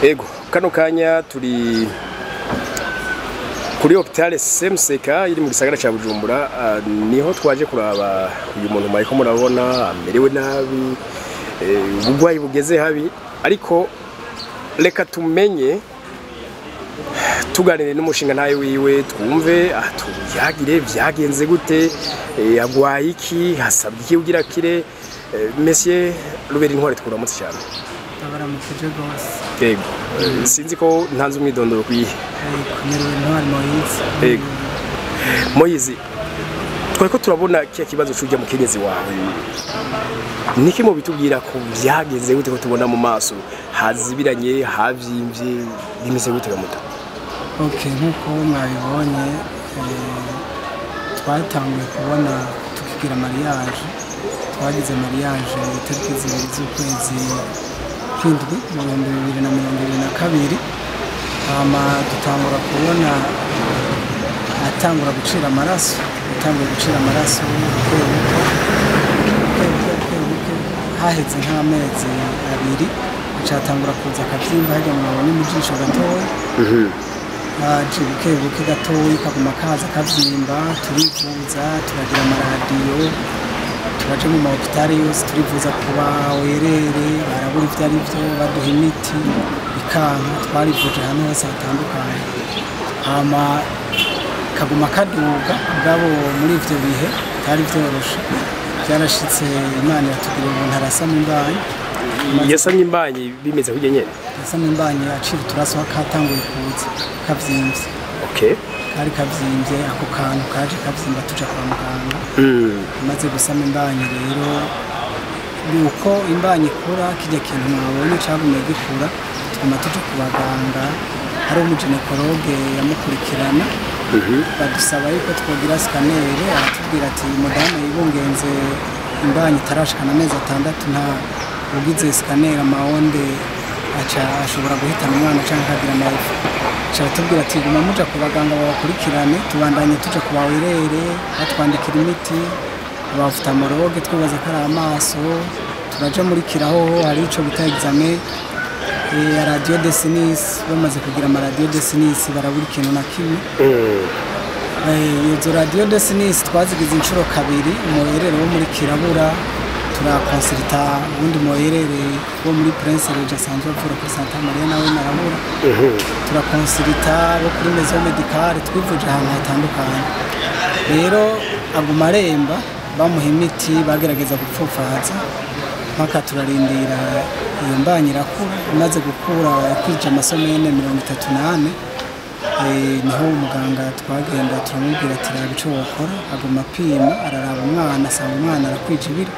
Ego, kano kanya turi kuri hôpital CMCK iri mu gisagara ca Bujumbura, niho twaje kuraba uyu muntu mwariko murabona amerewe nabi, ubugwayi bugeze habi, ariko reka tumenye tuganire n'umushinga ntaye wiwe, twumve tuyagire vyagenze gute, agwaye iki, hasabwa iki kugira akire. Monsieur Rubera Intwari, tukuramutse cyane. Ndabaramukije rwose. Yego, sinzi ko ntanze umwidondoro kwiye. Kumerewe Intwari Moyizi. Yego Moyizi, twariko turabona kiya kibazo c'urya mukenyezi wawe, niki mu bitubwira ko vyagenze gute, ko tubona mu maso hazibiranye, havyimvye, bimeze gute gamuta? Ok, nk'uko mwabibonye, twatanguye kubona tukigira mariage. Twagize mariage itariki 2 z'ukwezi kw'indwi mu 2022, hama dutangura kubona atangura gucira amaraso. Yatanguye gucira amaraso buke buke buke buke buke buke. Haheze nk'amezi 2 acatangura kuza akavyimba harya mwabona mu jisho gatoya. Haje buke buke gatoya, kaguma kaza kavyimba. Turivuza, turagira amaradiyo, turaja mu mahopitali yose, turivuza kuba werere, barabura ivyo ari vyo, baduha imiti bikanka. Twarivuje ahantu hose hatandukanye, hama kaguma kaduga. Mugabo muri ivyo bihe bitari vyoroshe, byarashitse Imana iratugirira ubuntu, arasama imbanyi. Yasamye imbanyi bimeze kurya nyene? Yasama imbanyi acira uturaso katanguye kuza kavyimvye. Kari kavyimbye, ako kantu kaje kavyimba, tuja kwa muganga. Amaze gusama imbanyi rero, uko imbanyi ikura, kirya kintu mwabonye cagumye gikura, tuguma tuja ku baganga. Hari umugynécologue yamukurikirana, badusaba yuko twogira scanner. Aratubwira ati mudamu yibungenze imbanyi itarashikana amezi 6, nta ugize scanner ama ondes aca ashobora guhitana umwana canke akagira amafu. Aca aratubwira ati guma muja ku baganga babakurikirane. Tubandanye tuja ku bawerere, batwandikira imiti, aba ophtalmologue, twibaza ko ari amaso. Turaja muri kiraho, hari ico bita examen ya radio de sinus. Bamaze kugira ama radio de sinus, barabura ikintu na kimwe. Izo radio de sinus twazigize inshuro kabiri, umuherere wo muri Kirabura, turakonsulta uwundi muherere wo muri Prince Regis asanzwe avura kuri Santa Maria, nawe narabura. Turakonsulta bo kuri Maison Médicale, twivuje ahantu hatandukanye. Rero aguma aremba, bamuha imiti, bagerageza gupfupfaza mpaka turarindira iyo mbanyi irakura. Imaze gukura kwija ama semaines 34, niho umuganga twagenda turamubwira ati raba ico wokora. Aguma apima, araraba umwana, asanga umwana arakwija ibiro.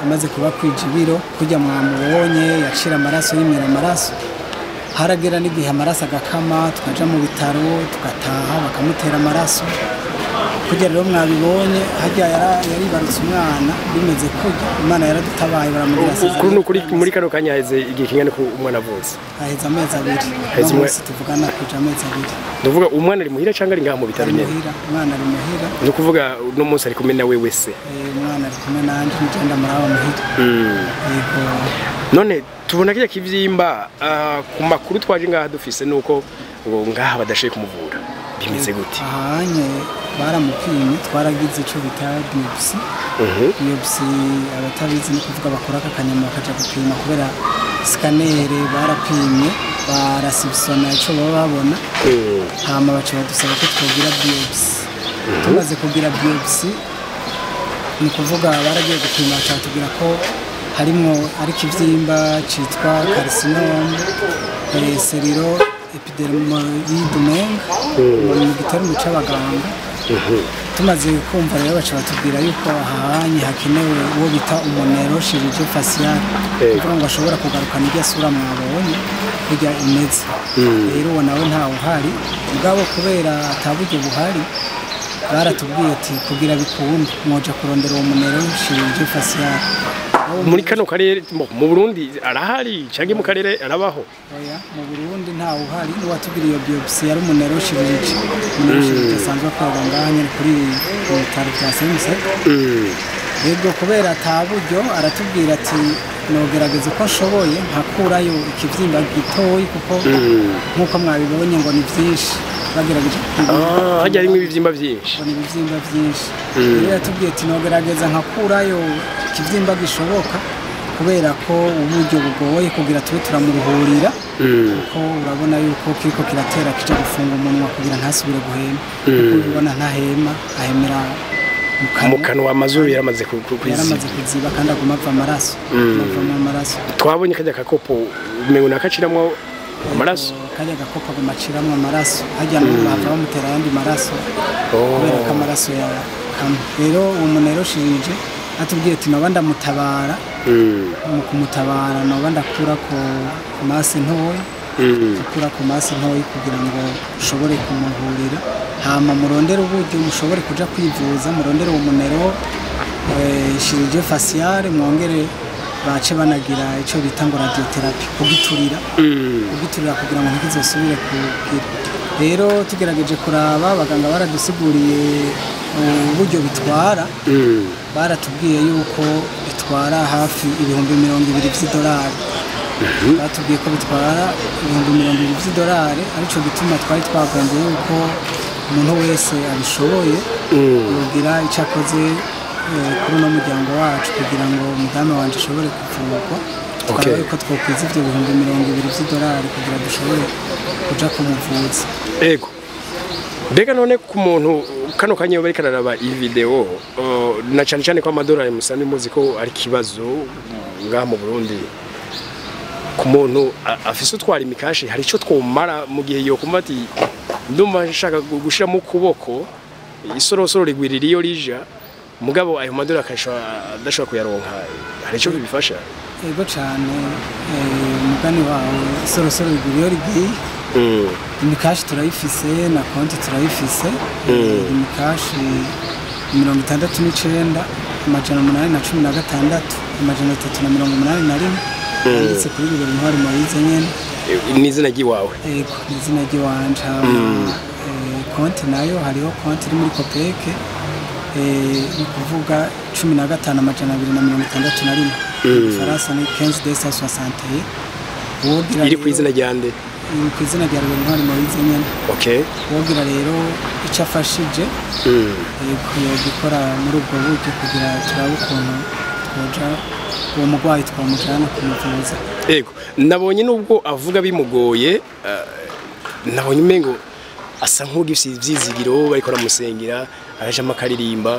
Amaze kuba kwija ibiro, kurya mwamubonye yacira amaraso, yimira amaraso, haragera n'igihe amaraso agakama, tukaja mu bitaro, tugataha, bakamutera amaraso. Kurya rero mwabibonye harya yaribarutse umwana bimeze kurya. Imana yaradutabaye, baramugira Kuri nukuri, muri kano kanya haheze igihe kingana ko umwana avutse? Haheze amezi 2. Haheze Uno munsi tuvugana kuja amezi 2. Ndavuga umwana ari muhira canke ari ngaha mu bitaro Ari nyene? muhira, umwana ari muhira. Ni ukuvuga uno munsi ari kumwe na wewe se? Umwana ari kumwe nanje, nigenda muraba muhira. Yego. None tubona kirya kivyimba, ku makuru twaje ngaha dufise nuko ngo ngaha badashoboye kumuvura, bimeze gute? Ahanye baramupimye, twaragize ico bita biopsy. Biopsy, abatabizi, ni kuvuga bakora aka kanyama bakaja gupima, kubera scanner barapimye, barasibisona ico baba babona, hama baca badusaba ko twogira biopsy. Tumaze kugira biopsy, ni ukuvuga baragiye gupima, baca batubwira ko harimwo ariko ivyimba citwa carcinome cellulo-épidermoïde mu giterane c'abaganga. Tumaze kumva rero, baca batubwira yuko ahanye hakenewe uwo bita umu neurochirurgien facial, kugira ngo ashobora kugarukana irya sura mwabonye kurya imeze. Rero uwo nawe ntawe uhari. Mugabo kubera ata buryo buhari, baratubwiye ati kugira bikunde mwoja kurondera uwo mu neurochirurgien facial. Muri kano karere mu Burundi arahari canke mu karere arabaho? Oya, mu Burundi ntawe uhari. N'uwatubwira iyo biopsy yari umu neurochirurgien, umu neurochirurgien asanzwe akorera ngaha nyene kuri mu bitaro vya CMC. Yego, kubera ata buryo, aratubwira ati Nogerageza uko nshoboye nkakurayo ikivyimba gitoyi, kuko nk'uko mwabibonye ngo ni vyinshi bagerageje. Hajya harimo ibivyimba vyinshi. Ngo ni ibivyimba vyinshi. Rero yatubwiye ati nogerageza nkakurayo ikivyimba gishoboka, kubera ko uburyo bugoye kugira tube turamuruhurira, kuko urabona yuko kiriko kiratera kija gufunga umunwa kugira ntasubire guhema, kuko ubibona ntahema, ahemera mu kanwa, amazuru yaramaze kuziba kandi aguma ava amaraso, avamo amaraso. Twabonye kajya kakopo umengo nakaciramwo amaraso, kajya gakopo aguma aciramwo amaraso, hajya n'ubu bava bamutera ayandi maraso kubera ko amaraso ya kamwe. Rero uwo muntu rero shirije atubwiye ati noba ndamutabara, mu kumutabara noba ndakura ko masi ntoyi, akura ku masi ntoyi kugira ngo ushobore kumuhurira, hama murondere uburyo mushobore kuja kwivuza, murondere uwo munero chirurgie faciale, mwongere bace banagira ico bita ngo radiotherapy, kugiturira kugira ngo ntikizosubire kugira. Rero tugerageje kuraba abaganga baradusiguriye uburyo bitwara, baratubwiye yuko bitwara hafi $20,000 vy'idolari. Batubwiye ko bitwara $20,000 vy'idolari, arico gituma twari twagombye yuko umuntu wese abishoboye yogira icyo akoze kuri uno muryango wacu kugira ngo umudamu wanje ashobore kuvurwa. Twarabe ko twokwiza ivyo $20,000 vy'idolari kugira dushobore kuja kumuvuza. Ego. Mbega none ku muntu kano kanya bariko araraba iyi video, na cane cane ko amadolari musanzwe muzi ko ari kibazo ngaha mu Burundi, ku muntu afise utwara imikashi hari ico twomara mu gihe yokumva ati ndumva nshaka gushira mu kuboko isorosoro rigwirira iyo rija, mugabo ayo madolari adashobora kuyaronka, hari ico bibifasha? Ego cane, umugani wawe isorosoro rigwirira iyo rigiye. Imikashi turayifise na konti turayifise. Imikashi 69 816 381 yanditse kuri Rugero Ntwari Moyize nyene. N'izina ry'iwawe? Ego, n'izina ry'iwanje. Konti nayo hariho konti iri muri Kopeke, ni kuvuga 15 261, Faransa ni 15 261. Iri ku izina ryande? Iri ku izina rya Rugero Ntwari Moyize nyene. Okay. Wogira rero icyo afashije yogikora muri ubwo buryo kugira turabe ukuntu twoja uwo murwayi twamujana kumuvuza. Ego, nabonye nubwo avuga bimugoye, nabonye umengo asa nk'ugifise ivyizigiro, bariko aramusengera, arajamo akaririmba.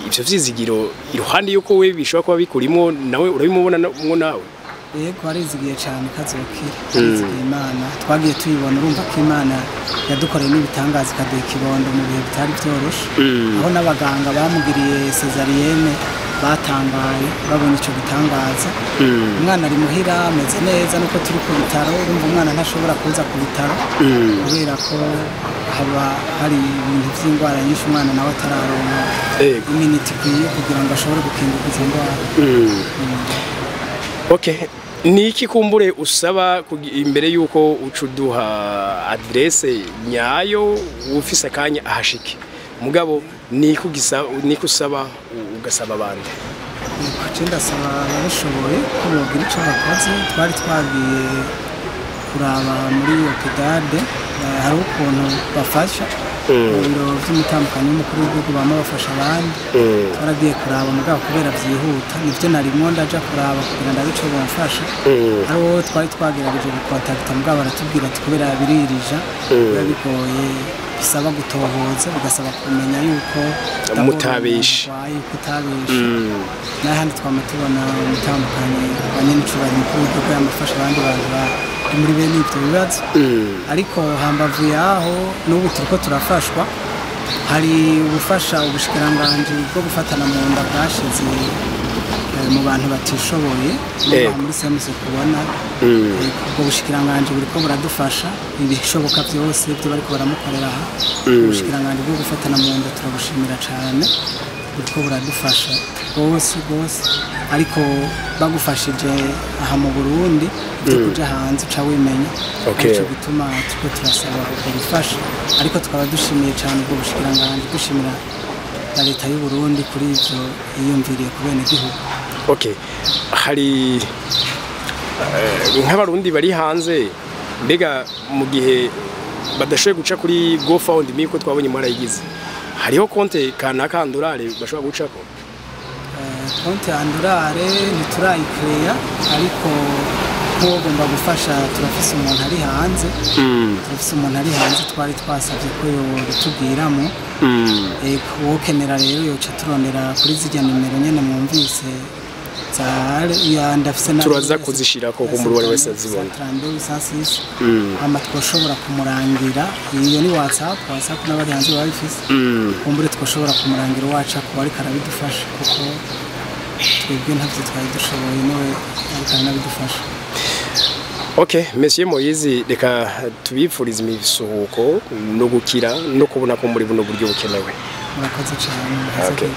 Ivyo vyizigiro iruhande yuko we bishobora kuba bikurimo, nawe urabimubona mwo nawe? Yego, arizigiye cyane kazokira, arizigiye Imana. Twagiye tuyibona, urumva ko Imana yadukoreye n'ibitangaza ikaduha ikibondo mu bihe bitari byoroshe, aho n'abaganga bamugiriye cesarienne batangaye babonye ico gitangaza. Umwana ari muhira ameze neza, nuko turi ku bitaro urumva umwana ntashobora kuza ku bitaro kubera ko haba hari ibintu vy'ingwara nyinshi, umwana nawe atararonka iminiti ikwiye kugira ngo ashobore gukingirwa izo ndwara. Okay. Niki kumbure usaba imbere yuko ucuduha adresse nyayo ufise akanya ahashike, mugabo niki usaba ugasaba abandi? Kuki ndasaba ababishoboye ko bogira ico bakoze. Twari twagiye kuraba muri hôpital, hari ukuntu bafasha mu biro vy'umutambukanyi w'umukuru w'igihugu, bama bafasha abandi. Twaragiye kuraba mugabo kubera vyihuta nivyo narimwo ndaja kuraba kugira ndabe ico bomfasha. Hari uwo twari twagerageje gukontakita mugabo baratubwira ati kubera biririja biba bigoye, bisaba gutohoza, bigasaba kumenya yuko mutabisha, yuko utabisha. N'ahandi twama tubona umutambukanyi wa nyenicubahiro mukuru w'igihugu yamafasha abandi bantu bari muri bene ivyo bibazo. Ariko hambavu yaho n'ubu turiko turafashwa, hari ubufasha ubushikiranganji bwo gufatana mu nda bwashize mu bantu batishoboye muri semuze kubona. Ubwo bushikiranganji buriko buradufasha ibishoboka byose ibyo bariko baramukorera aha. Ubushikiranganji bwo gufatana mu nda turabushimira cane, buriko buradufasha rwose rwose. Ariko bagufashije aha mu Burundi, ibyo kuja hanze uca wimenya. Arico gituma turiko turasaba ubwo bufasha, ariko tukaba dushimiye cane ubwo bushikiranganji, dushimira na leta y'u Burundi kuri ivyo yiyumviriye ku benegihugu. Okay, hari nk'abarundi bari hanze, mbega mu gihe badashoboye guca kuri GoFundMe ko twabonye mwarayigize, hariho konte kanaka andorare bashobora gucako? Konti andorare ntiturayikereya, ariko nk'uwogomba gufasha, turafise umuntu ari hanze, turafise umuntu ari hanze twari twasabye ko yobitubwiramo. Ego, uwokenera rero yoca turondera kuri zirya nimero nyene mwumvise za ya ndafise na Turaza kuzishirako kumbura uwari wese azibona. Hama twoshobora kumurangira, iyo ni WhatsApp n'abari hanze babifise, kumbure twoshobora kumurangira uwaca kuba ariko arabidufasha, kuko twebwe ntavyo twari dushoboye, niwe ariko aranabidufasha. Okay, Monsieur Moyizi, reka tubipfurize imisuhuko no gukira no kubona ko muri buno buryo bukenewe. Murakoze cyane. Okay.